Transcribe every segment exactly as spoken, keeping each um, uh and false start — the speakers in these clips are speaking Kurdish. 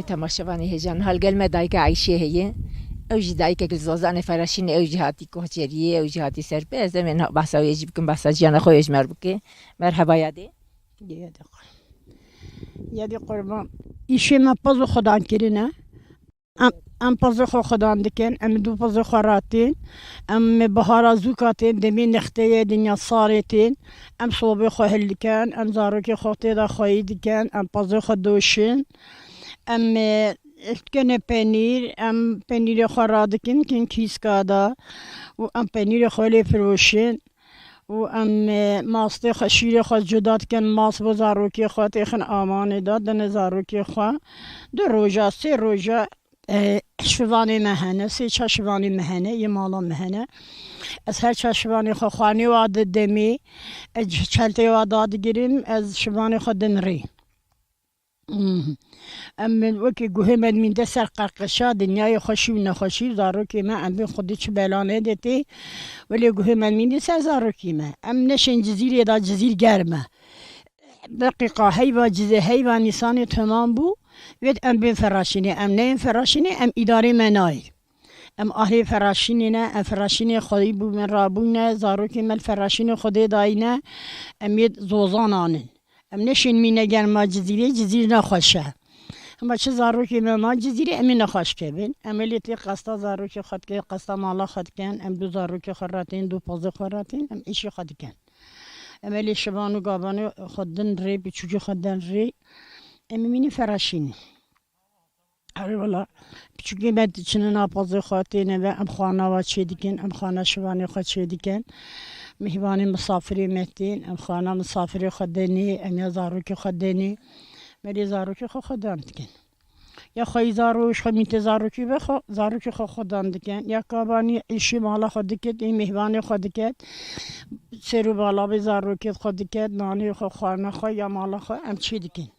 Temaşevanê hêja, niha li gel me dayika Eyşê heye. Ew jî dayikek li Zozanê Feraşînê, ew jî hatî Kohçeriyê, ew jî hatî Serpê. Ez demê niha behsa wê jî bikim, behsa jiyana xwe yê ji me re bike. Merheba yadê. Yadê xwe. Yadê qurban. Îşê me pez û xwedan kirine. Em, em pezê xwe xwedan dikin, em dû pezê xwe ratîn. Em bihara zûka tên, demê nexteyê dinya sarê tên. Em sobê xwe hil dikin, em zarokê xwe tê de xweyî dikin, em pezê xwe doşin. Em, e, dikene penîr, em penîrê xwe radikin, kin kîska de û em penîrê xwe lê firoşin. Û em, e, mastê xwe, şîrê xwe cuda dikin, mast bo zarokê xwe têxin amanê de, dine zarokê xwe. Du roja, sê roja, e, şivanê me hene, sê çar şivanê me hene, yê mala me hene. Ez her çar şivanê xwe xwanê wa di demê, ez çeltê wa dadigirim, ez şivanê xwe din rê. Hmm. Em guhê me dimînde ser qeqeşa dinyayê xweşî û nexweşî, zarokê me em bên xwedî çi bela nedetê, welê guhê me dimînde ser zarokê me. Em neşên Cizîrê de, Cizîr germ e. Deqîqa heyva Cizê, heyva Nîsanê temam bû, wê em bên Feraşînê. Em neyên Feraşînê, em îdarê me nayê. Em ahlê Feraşînê ne, em Feraşînê xwedî bû me rabûne, zarokê me li Feraşînê xwedê dayîne, em yê Zozan anin. Em neşên mîne germa Cizîrê, Cizîr nexweş e. Hema çi zarokê me ma Cizîrê, em ê nexweş kevin. Em ê lê tê qesta zarokê xwe dikin, qesta mala xwe dikin, em dû zarokê xwe ratên, dû pozê xwe ratên, em îşê xwe dikin. Em ê lê şivan û gavanê xwe din rê, biçûkê xwe din rê, em ê mînî Feraşînê. Erê wela, piçûkê me diçine napazê xwe têne ve, em xwana wa çê dikin, em xwana şivanê xwe çê dikin. Mihvanê misafirê me tên, em xwana misafirê xwe denê, em ya zarokê xwe denê. Me lê zarokê xwe xwedan dikin. Ya xweyî zarok, xwe mîtê zarokê ve xwe, zarokê xwe xwedan dikin. Ya kabanî îşê mala xwe diket, ê mihvanê xwe diket. Ser û bala vê zarokê xwe diket, nanê xwe, xwana xwe, ya mala xwe em çê dikin.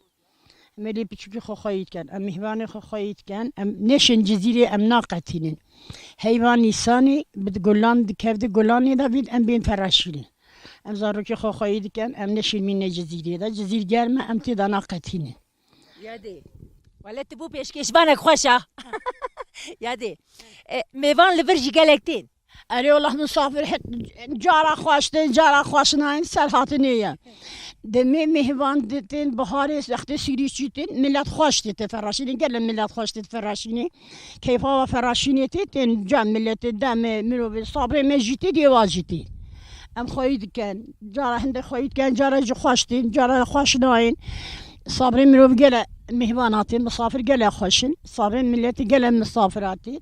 Em ê lê piçûkê xwe xweyî dikin, em mihvanê xwe xweyî dikin, em neşên Cizîrê em naqetînin. Heyva Nîsanê bi gulan dikevdi, gulanê de vîd em bên Feraşînê. Em zarokê xwe xweyî dikin, em neşên mîne Cizîrê de. Cizîr germ e, em tê de naqetînin. Yadê. Wele tu bû pêşkêşvanek xweş a. Yadê. E, mêvan li vir jî gelek tên. Erê wela misafir he-, cara xweş tên, cara xweş nayên, ser hatinê ye. Demê mêvan di-, tên biharê, wextê sîrî çî tên, milet xweş tê, tê Feraşînê, gelek milet xweş tê Feraşînê. Keyfa wa Feraşînê tê, tên ca miletê, demê, mirovê, sabrê me jî tê, dê wa jî tê. Em xweyî dikin, cara hindê xweyî dikin, cara jî xweş tên, cara xweş nayên. Sabrê mirov gele mêvan hatê, misafir gele xweş in. Sabrê miletê gele misafir hatê.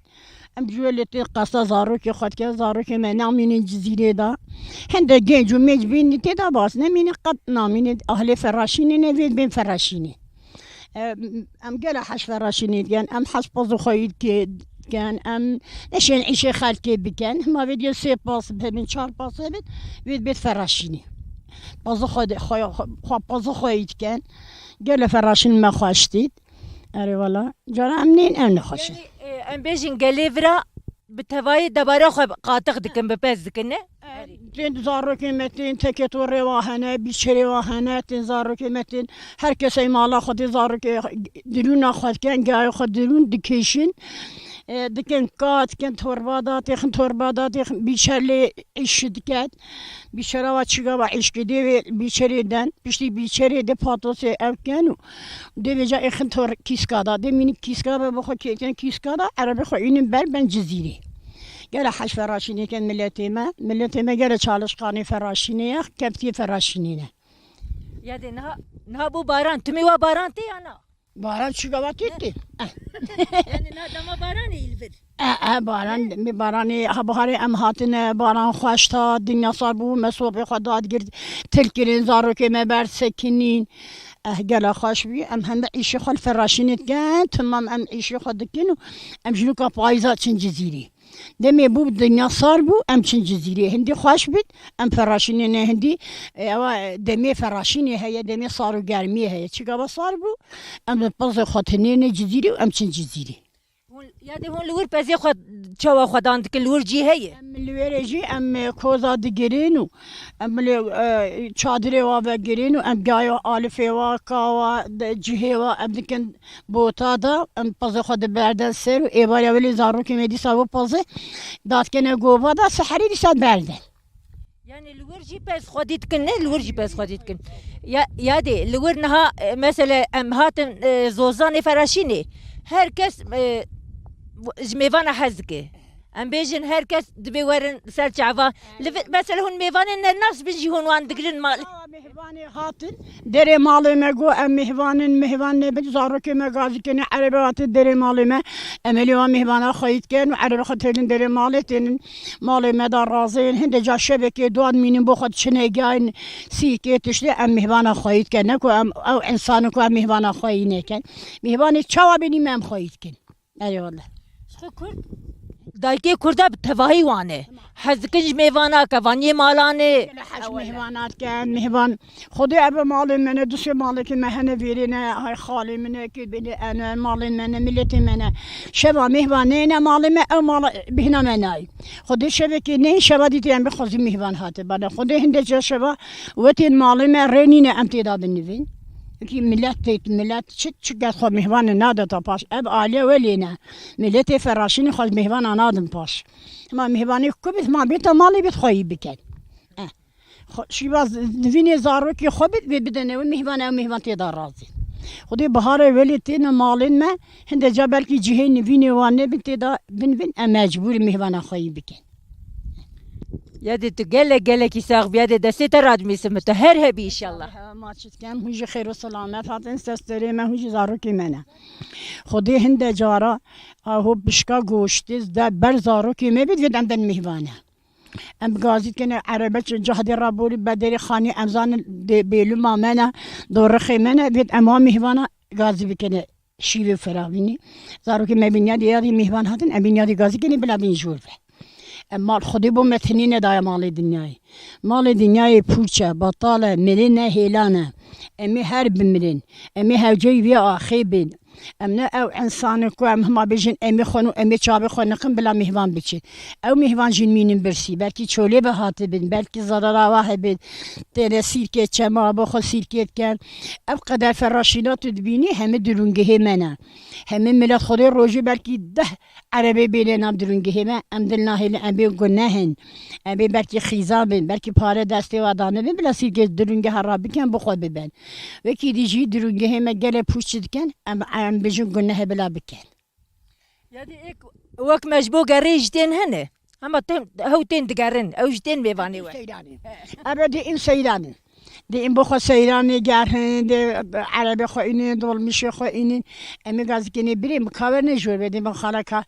Em ji wê lê tê qesta zarokê xwe dike, zarokê me namînin Cizîrê de. Hinde genc û menc bînî tê de bas, nemînin qet namînin ahlê Feraşînê ne vê bên Feraşînê. Em, em gele heş Feraşînê dikin, em heş pez û xweyî dike-, dikin, em neşên îşê xelkê bikin. Hema vê diye sê pez hebin, çar pez hebin, vê dibêt Feraşînê. Pezê xwe de, xwe, xwe, xwe pezê xweyî dikin. Gele Feraşîn me xweş dît. Erê wela, cara em nên ew nexweş e. Yanî, e, em bêjin gelê vira bi tevayê debara xwe qatix dikin, bi pez dikin, ne? E, tên zarokê me tên, teke torê wa hene, bîçerê wa hene, tên zarokê me tên, her kesey mala xwe dê zarokê dirûna xwe dikin, gayê xwe dirûn dikêşin. E, dikin ka, dikin torba da, têxin torba da, têxin bîçer lê îş diket. Bîçera wa çiga wa îşkê dê wê bîçerê den, piştî bîçerê dê patosê ew ken û dê vêca êxin tor kîska da, dê mînî kîska be, bi xwe kêken kîska da, erebê xwe înin ber ben Cizîrê. Gele heş Feraşînê ken miletê me, miletê me gele çalışkanê Feraşînê ye, kevtiyê Feraşînê ne. Ya dê niha, niha bû baran, timê wa baran tê ya na? Baran çiga va tê tê. Eh. Yanî na dema baranê î li vir. Eh, eh, baran, mi baranê, ha biharê em hatine, baran xweş ta, dinya sar bû, me sobê xwe dadigirt, til kirin, zarokê me ber sekinîn. Eh, gela xweş bî, em hembe îşê xwe li Feraşînê dikin, timam em îşê xwe dikin û em ji nûka payîza çin Cizîrê. Demê bû dinya sar bû, em çin Cizîrê. Hindî xweş bit, em Feraşînê ne hindî, e, ewa, e, demê Feraşînê heye, demê sar û germiyê heye. Çiga va sar bû, em bi pizê xwe tinêne Cizîrê û em çin Cizîrê. Ya dê hûn li wir pezê xwe çawa xwedan dikin, li wir cî heye? Em li wêrê jî em, e, koza digirin û em li, e, çadirê wa vegirin û em gaya alifê wa, kawa, de, cihê wa em dikin bota da, em pezê xwe diberdin ser û êvara welê zarokê me dîsa wê pezê dadkene gova da, seherî dîsa berdin. Yani li wir jî pez xwedî dikin, ne li wir jî pez xwedî dikin. Ya, ya dê, li wir niha, e, mesele em hatin, e, zozanê Feraşînê. Her kes, e, ji mêvana hez dike. Em bêjin her kes divê werin ser çava. Li vir, mesela hûn mêvanên ne nas bin jî hûn wan digirin mal. Awa mêvanê hatin, derê malê me got, em mêvan in, mêvan nebin, zarokê me gazî kene, erebe hatin derê malê me. Em ê lê wan mêvana xweyî dikin û erebe xwe tênin derê malê tênin. Malê me da razeyên hinde ca şevekê duan mînin bo xwe diçine giyayên sîkê tiştê em mîhvana xweyî dikin. Ne ku em ew însanin ku em mîhvana xweyî nekin. Mîhvanê çawa bînî me em xweyî dikin. Erê wele. Ji xwe Kurd, dayikê Kurda bi tevahî wan e. Hez dikin ji mêvana ke van yê malanê. Hej mîhvana dikin, mîhvan Xwedê ev e malê me ne, dusê malekê me hene vêrê ne, hay xalê min e, kê bênê ene, malên me ne, miletê me ne. Şeva mêhva neyne malê me, ew mala bihna me nayê. Xwedê şevekê neyê, şeva dîtê em bi xwezî mêhvan hate bane. Xwedê hinde ca şeva wetên malê me rê nîne em tê da binivîn. Wekî milet tê, milet çi, çi kes xwe mêhvanê nade ta paş. Ev aliye welê ne. Miletê Feraşînê xwe mêhvana nadin paş. Ma mêhvanê ku bit, ma bêta malê bit xweyî bikin. Eh. Xwe, şîva z-, divînê zarokê xwe bid, vê bidene wê mîhvan, ew mîhvan tê da razî. Xwedê biharê welê têne malên me, hinde ca belkî cihê nivînê wan nebin tê da binvin, em mecbûrî mîhvana xweyî bikin. Ya dê tu gelek, gelekî sax bî, ya dê destê te radimîsim, tu her hebî înşallah. Hewa ma çi dikem, hûn jî xêr û selamet hatin, ser serê me, hûn jî zarokê me ne. Xwedê hinde cara, aho pişka goştê, de ber zarokê me bid, vê dem den mîhvane. Em gazî dikene erebe çi cahdê raborî be derê xanî em zanin dê bêlûma me ne, dorixê me ne, vêt em wa mîhvana gazî bikene şîvê firavînî. Zarokê me bîn yadî, yadî mîhvan hatin, em bîn yadî gazî kenê bila bîn jor ve. Em mal Xwedê bo me tinî nedaya malê dinyayê. Malê dinyayê pûç e, betal e, mirê ne hêlan e. Em ê her bimirin. Em ê hewceyî vê axê bên. Em ne ew însan in ku em hema bêjin, em ê xwe nû, em ê çavê xwe niqin bila mîhvan biçin. Ew mîhvan jî mînin birsî. Belkî çolê ve hatibin, belkî zerera wa hebin. Têne sîrkê çema, bo xwe sîrkê dikin. Ev qeder feraşîna tu dibînî, hemî dirûngihê me ne. Hemî milet Xwedê rojê belkî deh erebê bêne nav dirûngihê me. Em dil nahêlin, em bê guneh in. Em bê belkî xîza bin, belkî pare destê wa danibin, bila sîrkê dirûngiha ra bikin, bo xwe bibin. Wekî dî jî dirûngehê me gelek pûç çi dikin, em, em bijin gunehe bila bikin. Ya dê ek, wek me ji bo gerê ji tên hene. Hema tên, hew tên digerin, ew ji tên mêvanê we. Seyranê. Ebe dê in seyranê. Dê in bo xwe seyranê gerhin, dê erebê xwe înin, dolmişê xwe înin. Em ê gazikê nê birê min kaver ne jor be, dê min xaleka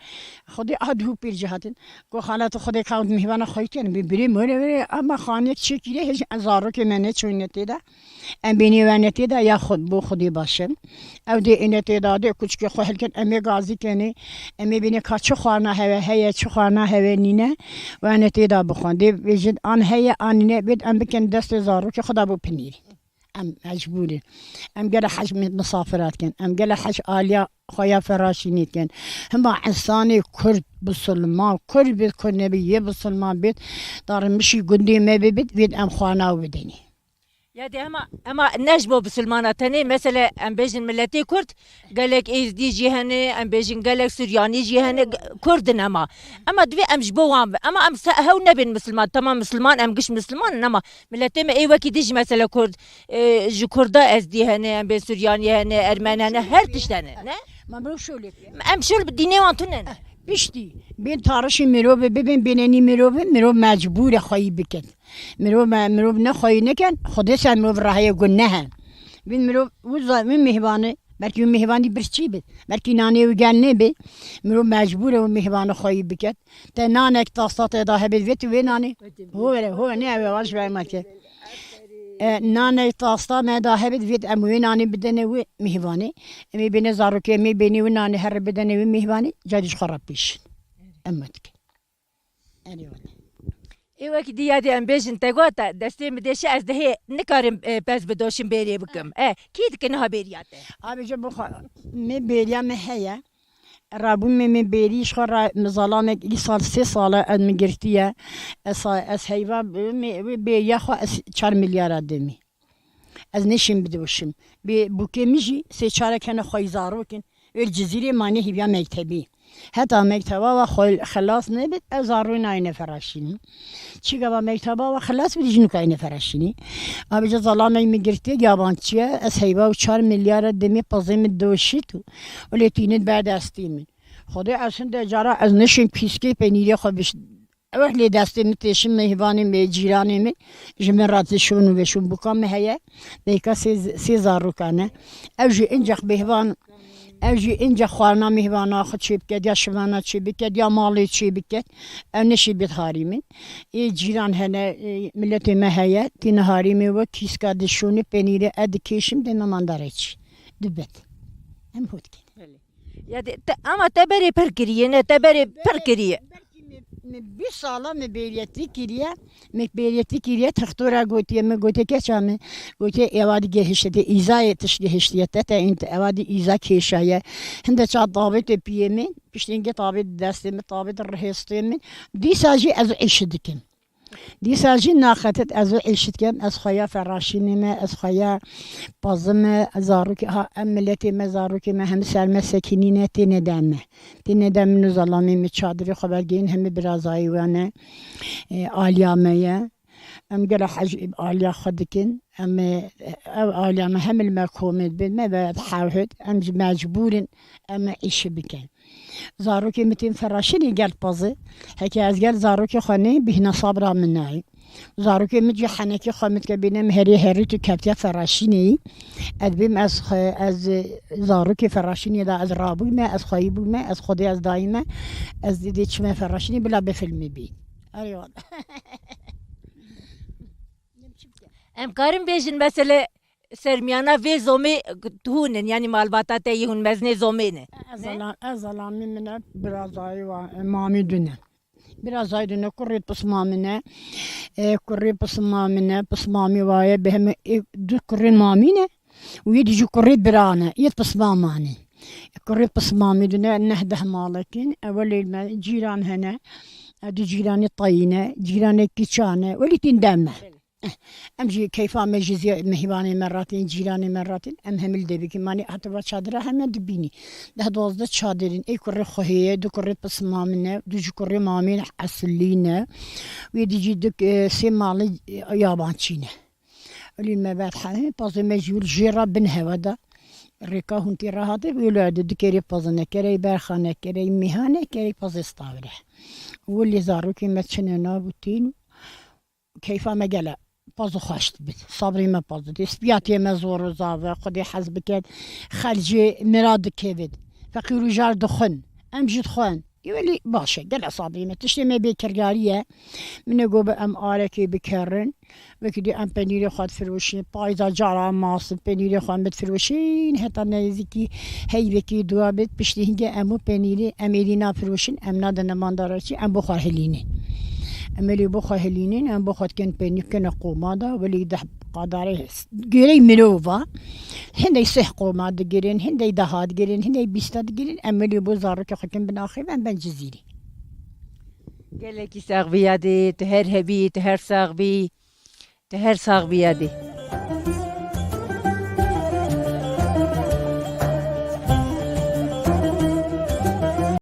Xwedê a duhû pêr jî hatin. Go xala tu Xwedê ka mîhvana xwe kene, bi birê min were, were, ama xaniyek çêkî rê hêj zarokê me neçûne tê de. Em bênê we ne tê de ya xwe bo Xwedê baş e. Ew dê êne tê de, dê kuçikê xwe hilkin, em ê gazî kenê, em ê bênê ka çi xwarina heve heye, çi xwarina heve nîne, we ne tê de bixwin. Dê bêjin an heye, an nîne, bêt em bikin destê zarokê xwe da bo pinîrî. Em mecbûr in. Em gele hej mi-, misafirat kin. Em gele hej aliya xwe ya feraşînê kin. Hima însanê Kurd, bisilman, Kurd bêt, Kurd nebê, yê bisilman bêt, da rimişî gundê me bibit, vêt em xwana û bidenî. Ya dê hema, ema ne ji bo bisilmana tenê, mesele em bêjin miletê Kurd, gelek Êzdî jî hene, em bêjin gelek Suryanî jî hene, ge-, Kurd in ema. Ema divê em ji bo wan be. Ema em se-, hew nebên misilman, tamam misilman, em giş misilman in, ema miletê me ê wekî dî jî mesele Kurd, e, ji Kurda Ezdî hene, em bê Suryanî hene, Ermen hene, her tişt hene, ne? Ma mirov şolê. Em şol bi dînê wan tune ne. Piştî bên tarişî mirovê bibin bênenî mirovê, mirov mecbûr e xweyî bikin. Mirov me, mirov ne xweyî nekin, Xwedê ser mirov raheye guneh e. Vîn mirov wiza, vîn mîhvanê, belkî wî mîhvanî birçî bit, belkî nanê wî gel nêbê, mirov mecbûr e wî mîhvanê xweyî biket. Te nanek tasta te da hebê, vê tu vê nanê. Ho were, ho ne ew vaj ver make. E, nanek tasta me da hebê, vê em wê nanê bidene wî mîhvanê. Em ê bêne zarokê, em ê bênê wî nanê here bidene wî mîhvanê, carî ji xwe re pêşin. Em me dikin. Erê wele. Ê wekî dî ya dê em bêjin te got te, destê min dê şi ez dihê nikarim, e, pez bidoşim bêrê bikim. E, kî dike niha bêriya te? Abi ji bo xwe, me bêriya me heye. Rabûn me, me bêrî ji xwe re, min zalamek îsal sê sal e ez min girtiye. Ez sa-, ez heyva bi-, me, wê bêriya xwe ez çar milyara demî. Ez nêşim bidoşim. Bê bûkê min jî sê çarek hene xweyî zarok in. Wê li Cizîrê mane hîviya mektebî. Heta mekteba wa xwe xelas nebit, ez zarû nayêne feraşînin. Çi gava mekteba wa xelas bit, jî nûka yêne feraşînî. Abica zalamek min girtiye, yabancî ye. Ez heyva û çar milyara demê pezê min doşit û lê tînin ber destê min. Xwedê ez hinde cara ez nişim pîskê peynîrê xwe biş-, ew lê destê min têşin mêhvanê min, cîranê min, ji min re dişon û veşon bûka min heye. Bêka sê, sê zarokan e. Ew jî incex mêhvan, ew jî incex xwarina mêhvana xwe çê biket, ya şivana çê biket, ya malê çê biket. Ew neşî bêt harî min. Ê cîran hene, ê miletê me heye, tîne harî min we kîska dişonê penîrê e dikêşim dê me mandare çi. Dibet. Em hot dikin. Belê. Ya de, te, ama te berê pir kiriye, ne te berê pir kiriye. Belkî me, me bîst sala me bêriyetî kiriye. Me bêriyetî kiriye, textora gotiye, me gotiye keça me. Gotiye ewa di gehişte, te îzayê tiş gehiştiye, te te int ewa di îza kêşaye. Hinde ça tabê te piyê min, piştî hingê tabê di destê min, tabê di rihêstê min. Dîsa jî ez îşi dikim. Dîsa jî naxetit ez ê êşît kem, ez xweya feraşînê me, ez xweya pazime, zarokê, ha, em miletê me, zarokê me hemî ser me sekînîne, têne dem me. Têne dem min û zelamê min çadirê xwe bergehîn, hemî birazayî we ne, e, aliya me ye. Em gelo hej aliya xwe dikin. Em, e, ev aliya me hemî li me komê dibin, me ve hewhid, em jî mecbûr in, em ê îşî bikin. Zarokê min tên feraşînê gel pezê. Heke ez gel zarokê xwe nê bîhna sabra min nayê. Zarokê min cî henekê xwe min dike bîne min herê herî tu kevtiya feraşînê yî. Ez bêm ez xwe, ez zarokê feraşînê de ez rabûyme, ez xweyî bûyme, ez xwedê ez dayîme. Ez dê, dê çime feraşînê bila bifilmî bî. Erê wala. Em karin bêjin mesele sermiyana vê zomê hûn in, yanî malbata te yê hûn meznê zomê ne. Ez Ne? Zelam, ez zelamî min e, birazayî wa, e, mamî dune. Birazayî dune, kurê pisma min e. E, kurê pisma min e, pismamî wa ye, bi heme, e, du kurê mamî ne. Û yê dijî kurê bira ne, yê pisma manî. Kurê pismamî dune, neh deh malek in. Ewelê me cîran hene. E, du cîranê tayî ne, cîranê kîça ne. Welî tîn dem me. Em jî keyfa me jî zê-, mehîvanê me ratîn, cîranê me ratîn, em hemî li devê bikin. Manî heta va çadira heme dibînî. Deh duwazdeh çadir in. Ê kurê xwe heye, du kurê pisma min e, du jî kurê mamê esilî ne. Wê dijî du, e, sê malê, e, yabançî ne. Elî me ber hene, pazê me jî jê re bin hewe de. Rêka hûn tê re hate, wê lo de du kerê pazine, kerey berxane, kerey mîhane, kerey pazê stavire. Welê zarokê me çine nabûtîn. Keyfa me gele paz û xweş dibit. Sabrê me paz didê. Spiyatiyê me zor û zav e. Xwedê hez biket. Xelcê mira dikevit. Feqîr û jar dixwin. Em jî dixwin. Ê welî baş e. Gele sabrê me. Tiştê me bêkirgarî ye. Min ê got bi em arekê bikerin. Wekî dî em penîrê xwe difiroşin. Payda cara em masin. Penîrê xwe em difiroşin. Heta nêzîkî heyvekî dua bit. Piştî hingê em û penîrê em êdî nafiroşin. Em nadine mandara çî. Em bo xwe hilînin. Em êlî bo xwe hilînin, em bo xwe dikin pênî kine qoma de, welî deh qadarê gêrey mirov e. Hindey sih qoma digirin, hindey deha digirin, hindey bîsta digirin, em welî bo zarokê xwe kin bin axê ve, em ben Cizîrê. Gelekî sax bî yadê, tu her hebî, tu her sax bî, tu her sax bî yadê.